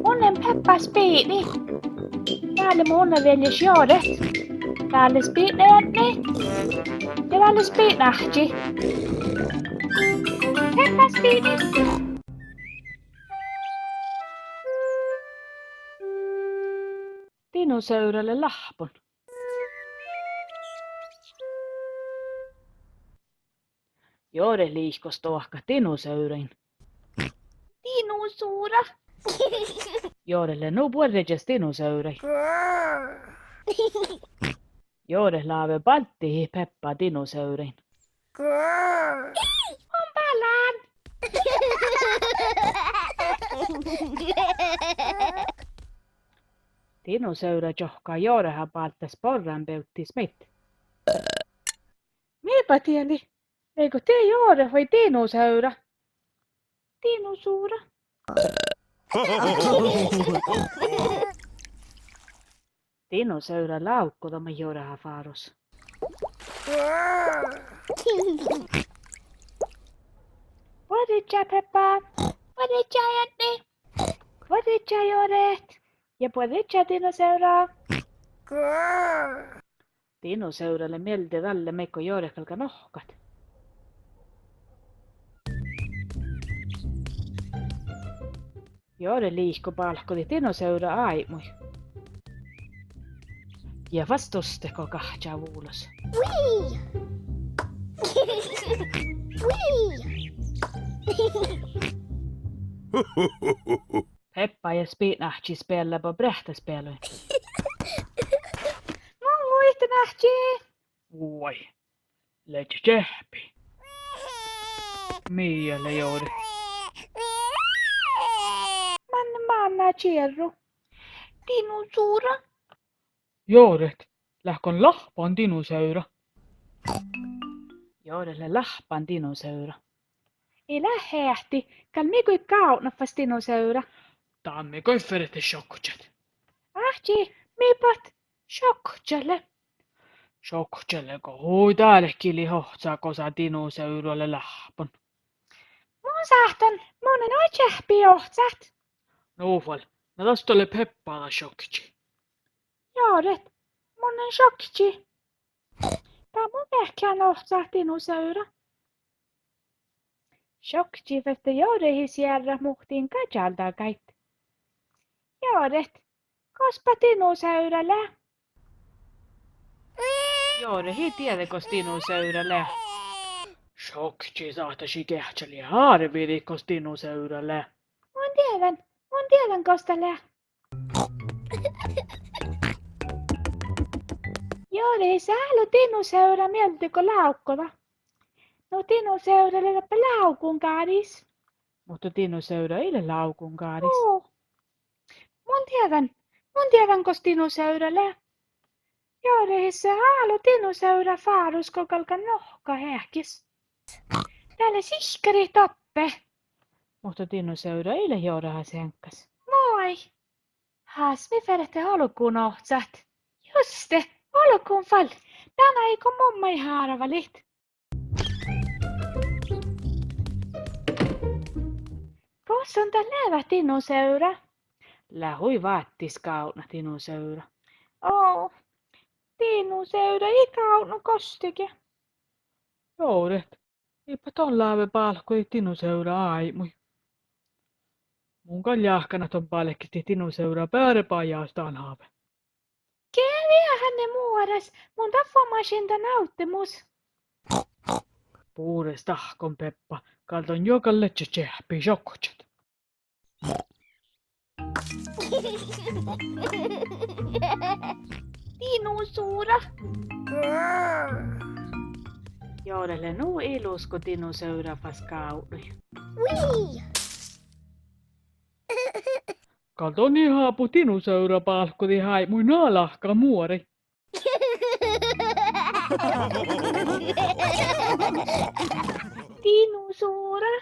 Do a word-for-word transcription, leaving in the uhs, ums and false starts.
Mun lean Peppa Spiidni. Dá lea mu unnavieljaš Joret. Dá lea Spiidneeadni. Ja dá lea Spiidneáhčči. Peppa Spiidni. Dinosaura lea láhppon. Joret liiko stoahkat dinosaurain. Dinosaura. Joret lea nu buorre dinosaurain. Joret láve bálddahit Peppa dinosaurain. Mun bálán. Dinosaura čohkkát Joreha bálddás borranbevddis maid. Mii bat diet lei? Leigo die Joret vai dinosaura? Dinosaura. Dinosaura lávggoda maid Joreha fárus. Buorre ieža, Peppa. Buorre ieža, Joret. Buorre ieža, Joret. Ja buorre ieža, dinosaura. Dinosaura lea mielde dalle maid go Joret galgá nohkkat. Joret liiko bálkkodit dinosaura áibmui. Ja fas dustet go gahččá vulos. Peppa ja Spiidneáhčči speallába breahtaspealuin. Mun guitan, áhčči. Vuoi, lea čeahppi. Mii lea, Joret? Manne mánná čierru? Dinosaura. Joret, leat go láhppan dinosaura? Joret lea láhppan dinosaura. Ii leat heahti, gal mii goit gávdnat fas dinosaura. Dán mii goit fertet šokčat. Áhčči, mii bat šokčat lea? Šokčat lea go hui dálkilit ohcat gosa dinosaura lea láhppan. Mun sáhtán, mun lean čeahppi ohcat. Nu fal, na das dat lea Peppa dat šokči. Joret, mun lean šokči. Dá mun veahkkehan ohcat dinosaura. Šokči ferte Jorehis jearrat muhtin gažaldagat. Joret, gos bat dinosaura lea? Joret ii dieđe gos dinosaura lea. Šokči sáhtášii geahččalit árvidit gos dinosaura lea. Mun dieđán, mun dieđán gos dat lea. Jorehis álo dinosaura mielde go lávggoda. Nu dinosaura lea dáppe lávgungáris. Muhto dinosaura ii leat lávgungáris. Ó, mun dieđán, mun dieđán gos dinosaura lea. Jorehis lea álo dinosaura fárus go galgá nohkkat eahkes. Dá lea sihkkarit doppe. Muhto dinosaura ii leat Jorehas eaŋkkas. Moi. Has mii fertet olgun ohcat? Juste, olgun fal. Dán áiggun mun maid árvalit. Gos son dat leat, dinosaura? Lea hui váttis gávdnat, dinosaura. Ó, dinosaura ii gávdno gostege. Joret, iiba don láve bálkkodit dinosaura áibmui. Mun gal jáhkán ahte don bálkestit dinosaura beare bajás dan háve. Geat veahá muoras, mun dat fuomášin dan ávddemus. Bures dahkkon, Peppa, gal don juo gal ledje čeahppi šokčat. Dinosaura. Joret lea nu ilus go dinosaura fas gávdnui. Gal don ii hábu dinosaura bálkkodit áibmui ná láhkai muoraid. Dinosaura.